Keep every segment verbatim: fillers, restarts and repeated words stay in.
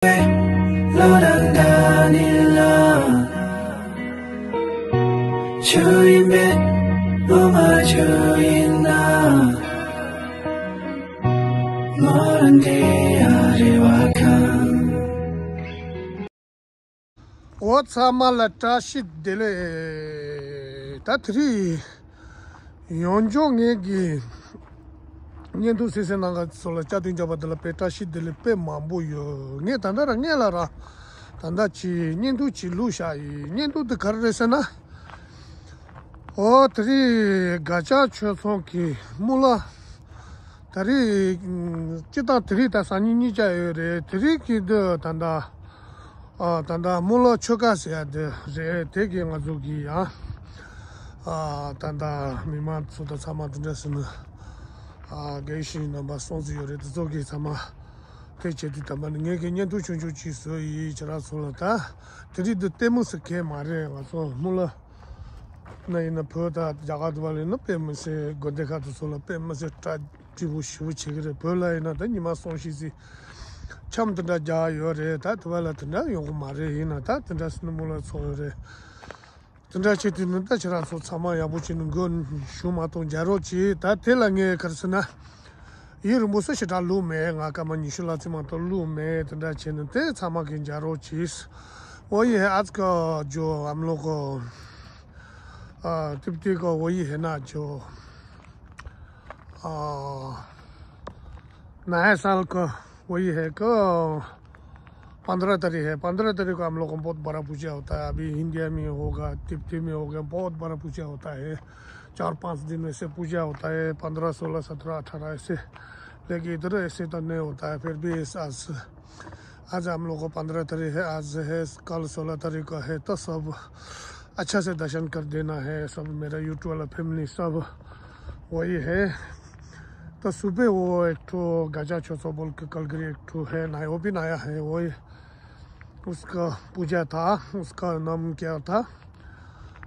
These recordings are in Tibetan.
ལོ་རང་དགའ་ནི་ལ། ཆུ་ཡིན་པས་ལོ་མ་ཆུ་ཡིན་ན། ལོ་རང་དེ་ཡ་རེ་བ་ཁང་། འོ་ཚང་མ་ལ་བཀྲ་ཤིས་བདེ་ལེགས། ད་དེ་རིང་ཡོང་འབྱོར་ངེད་ཀྱི་བརྙན་ཐུང་གསན་གསན་གནང་མཁན་ཚོ་ལ་བཅར་འདྲི་བྱས་པ་དེ་ལ་དཔེ་བཀྲ་ཤིས་བདེ་ལེགས་དཔེ་མང་པོ་ཡོད། ངས་ད་ལྟ་རང་ངས་ལ་ར་ད་ལྟ་ཅིག་བརྙན་ཐུང་ཅིག་བླུགས་བཞག་ཡིན། བརྙན་ཐུང་དེ་ག་རེ་རེད་ཟེར་ན། འོ་དེ་རིང་སྒ་ཆ་ཆོས་ཚང་གི་དམུ་ལ། ད་རེས་སྤྱིར་བཏང་དེ་རིང་ད་སང་ཉིན་གཉིས་ཆ་ཡོད་རེད། དེ་རིང་གི་འདི་ད་ལྟ་ཨ་ད་ལྟ་དམུ་ལ་ཆོལ་ཁ་ཟེར་ཡ་དེ་རེད། དེ་གི་ང་ཚོ་གི་ཡང་ཨ་ད་ལྟ་མི་མང་ཚོ་དང་ཚང་མ་དེ་འདྲ་ཟེར་ན་ཨ་དགེ་བཤེས་རྣམ་པ་སོང་ཟིག་ཡོད་རེད། དེ་ཚོ་གི་ཚང་མ་དེ་བྱེད་དུས་ད་མ་ནི་ངས་གི་བརྙན་ཐུང་ཆུང་ཆུང་ཅིག་བཟོས་ཡིན། ཁྱེད་རང་ཚོ་ལ་ད་དེ་རིང་འདི་ལྟད་མོ་ཟེར་མཁན་མ་རེད། ང་ཚོ་དམུ་ལ་ན་ཡིན་ན་བོད་དང་རྒྱ་གར་དུ་བ་ལས་ན་དཔེ་མི་སྲིད་དགོན་སྡེ་ཁག་དུ་སོགས་ལ་དཔེ་མི་སྲིད་གྲ་སྒྲིག་པོ་ཞེ་པོ་བྱེད་ཀྱི་རེད། བོད་ལ་ཡིན་ན་ད་ཉི་མ་སོང་ཤིག་ཟིག་འཆམ་དེ་འདྲ་རྒྱག་ཡོད་རེད། ད་དུ་བ་ལ་དེ་འདྲ་ཡོང་གི་མ་རེད། ཡིན་ན་ད་དེ་འདྲ་སི་ནི་མོ་ལ་ཚོགས་ཡོད་རེད། དེ་འདྲ་བྱེད་དུས་ནི་ད་ཁྱེད་རང་ཚོ་ཚང་མ་ཡག་པོ་བྱས་ནས་མགོ་ཞུ་མ་གཏོང་རྒྱ་རོགས་གྱིས། ད་དེ་ལ་ངས་ག་རེ་ཟེར་ན། ཡིན་རིང་པོ་སུ་ཞེ་དྲག་བླུགས་མེད། ང་སྐར་མ་ཉི་ཤུ་ལྷག་ཙམ་མ་གཏོགས་བླུགས་མེད། དེ་འདྲ་བྱས་ནས་དེ་ཚང་མ་གི་རྒྱ་རོགས་གྱིས། वो ये है आज का जो हम लोग को, आ, तिब्बती का वही है ना जो, आ, नया साल का वही है कि पंद्रह तारीख है। पंद्रह तारीख को हम लोग को बहुत बड़ा पूजा होता है। अभी इंडिया में होगा, तिब्बती में होगा, बहुत बड़ा पूजा होता है। चार पांच दिन ऐसे पूजा होता है, पंद्रह, सोलह, सत्रह, अठारह ऐसे। लेकिन इधर ऐसे तो नहीं होता है। फिर भी इस आज, आज हम लोग को पंद्रह तारीख है, आज है, कल सोलह तारीख का है, तो सब अच्छा से दर्शन कर देना है। सब मेरा यूट्यूब वाला फैमिली सब वही है। तो सुबह वो एक ठो गजा चौसो बोल के कलगरी एक ठो है, नया, वो भी नया है, वही उसका पूजा था। उसका नाम क्या था?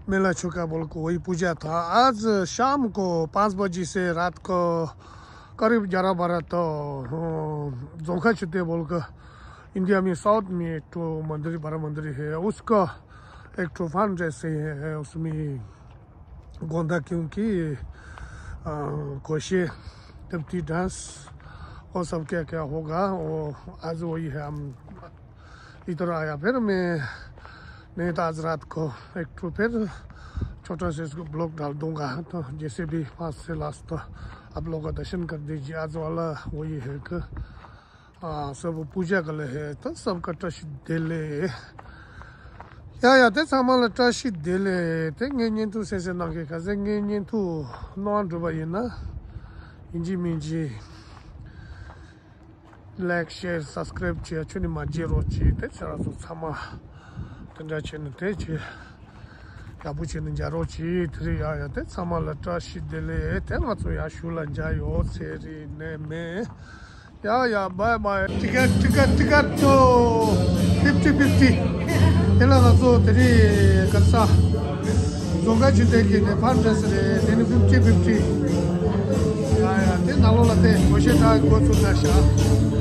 मेला छुका बोल को वही पूजा था। आज शाम को पाँच बजे से रात को करीब ग्यारह बारह तो, हाँ, जोंखा छुट्टे बोल के इंडिया में साउथ में एक ठो मंदिर, बड़ा मंदिर है, उसका एक ठो फंड रेसिंग है। उसमें गोंदा क्योंकि, अ, कोशे, तिब्बती डांस, वो सब क्या क्या होगा, वो आज वही है। हम इधर आया, फिर मैं नहीं तो आज रात को एक ठो फिर छोटा सा इसको ब्लॉग डाल दूंगा। तो जैसे भी फर्स्ट से लास्ट तो आप लोग का दर्शन कर दीजिए। आज वाला वही है कि, हाँ, सब पूजा कर ले है, तो सबका ट्रस्ट दे ले। या, या, ते सामान ला ट्रस्ट दे ले। ते ངའི་བརྙན་ཐུང་གསན་གསན་གནང་མཁན་ག་ཚད་ངའི་བརྙན་ཐུང་གནང་འགྲོ་བ་ཡིན་ན། ཡིན་གཅིག་མིན་གཅིག་ལའིཀ་ཤེར་སབ་སི་ཀ་རེབ་བྱས་ཁྱོད་ནི་མ་བརྗེད་རོགས་གྱིས། དེ་ཚེ་རང་ཚོ་ཚང་མ་དེ་འདྲ་བྱས་ནས་དེ་བྱས་ཡག་པོ་བྱས་ནས་མཇལ་རོགས་གྱིས། དེ་རིང་ཡ་ཡ་དེ་ཚང་མ་ལ་བཀྲ་ཤིས་བདེ་ལེགས། དེ་ང་ཚོ་ཡ་ཞུ་ལ་མཇལ་ཡོད། ཚེ་རིང་ནས་མེད། ཡ་ཡ་བའི་བའི། ཊི་ཀེ་ཊི་ཊི་ཀེ་ཊི་ཀེ་ཊོ་ཕིབ་ཊི་ཕིབ་ཊི། དེ་ལ་ང་ཚོ་དེ་རིང་ག་ས། རྫོང་ཁ་ཆུ་ཚོད་ཀྱི་ནས་ཕར་འདྲ་ས་རེད། དེ་ནི་ཕིབ་ཊི་ཕིབ་ཊི། ཡ་ཡ་དེ་ནང་ལོགས་ལ་བལྟས་གོ་ཤེས་དྲག་འགོ་ཚུགས་ད་ཤག་དེ།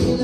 ཁྱོད་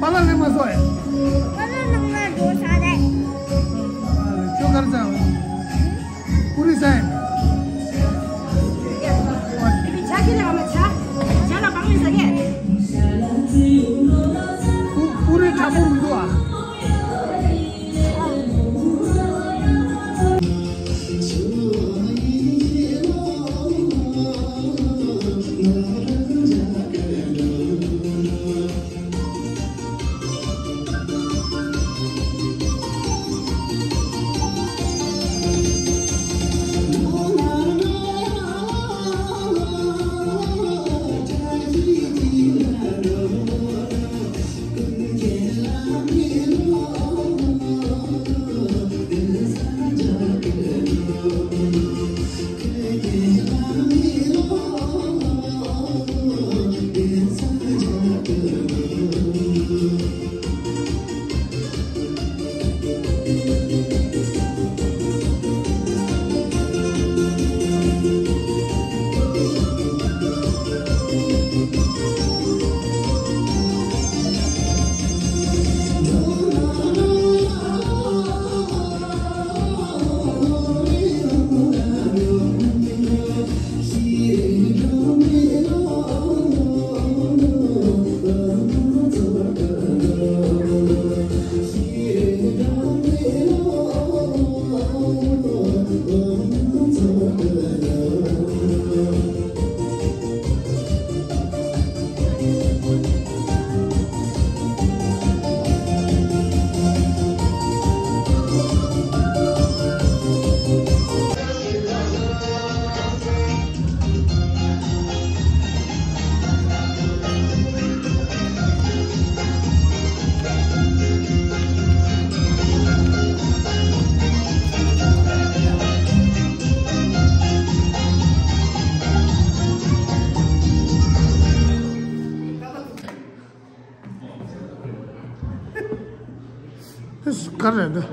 པཱ་ལགས་སླེབས་མ་སོང་ཨེ། པཱ་ལགས་ནང་ན་འགྲོ་ས་རེད། ཁྱོད་ག་རེ་ཟ། པུ་རི་ཟ་ཡིན། པུ་རི་དྲག་པོ་མི་འདུག་ཨ། ག་རེ་རེད་འདི།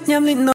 མཉམ་ལེན་ནོ།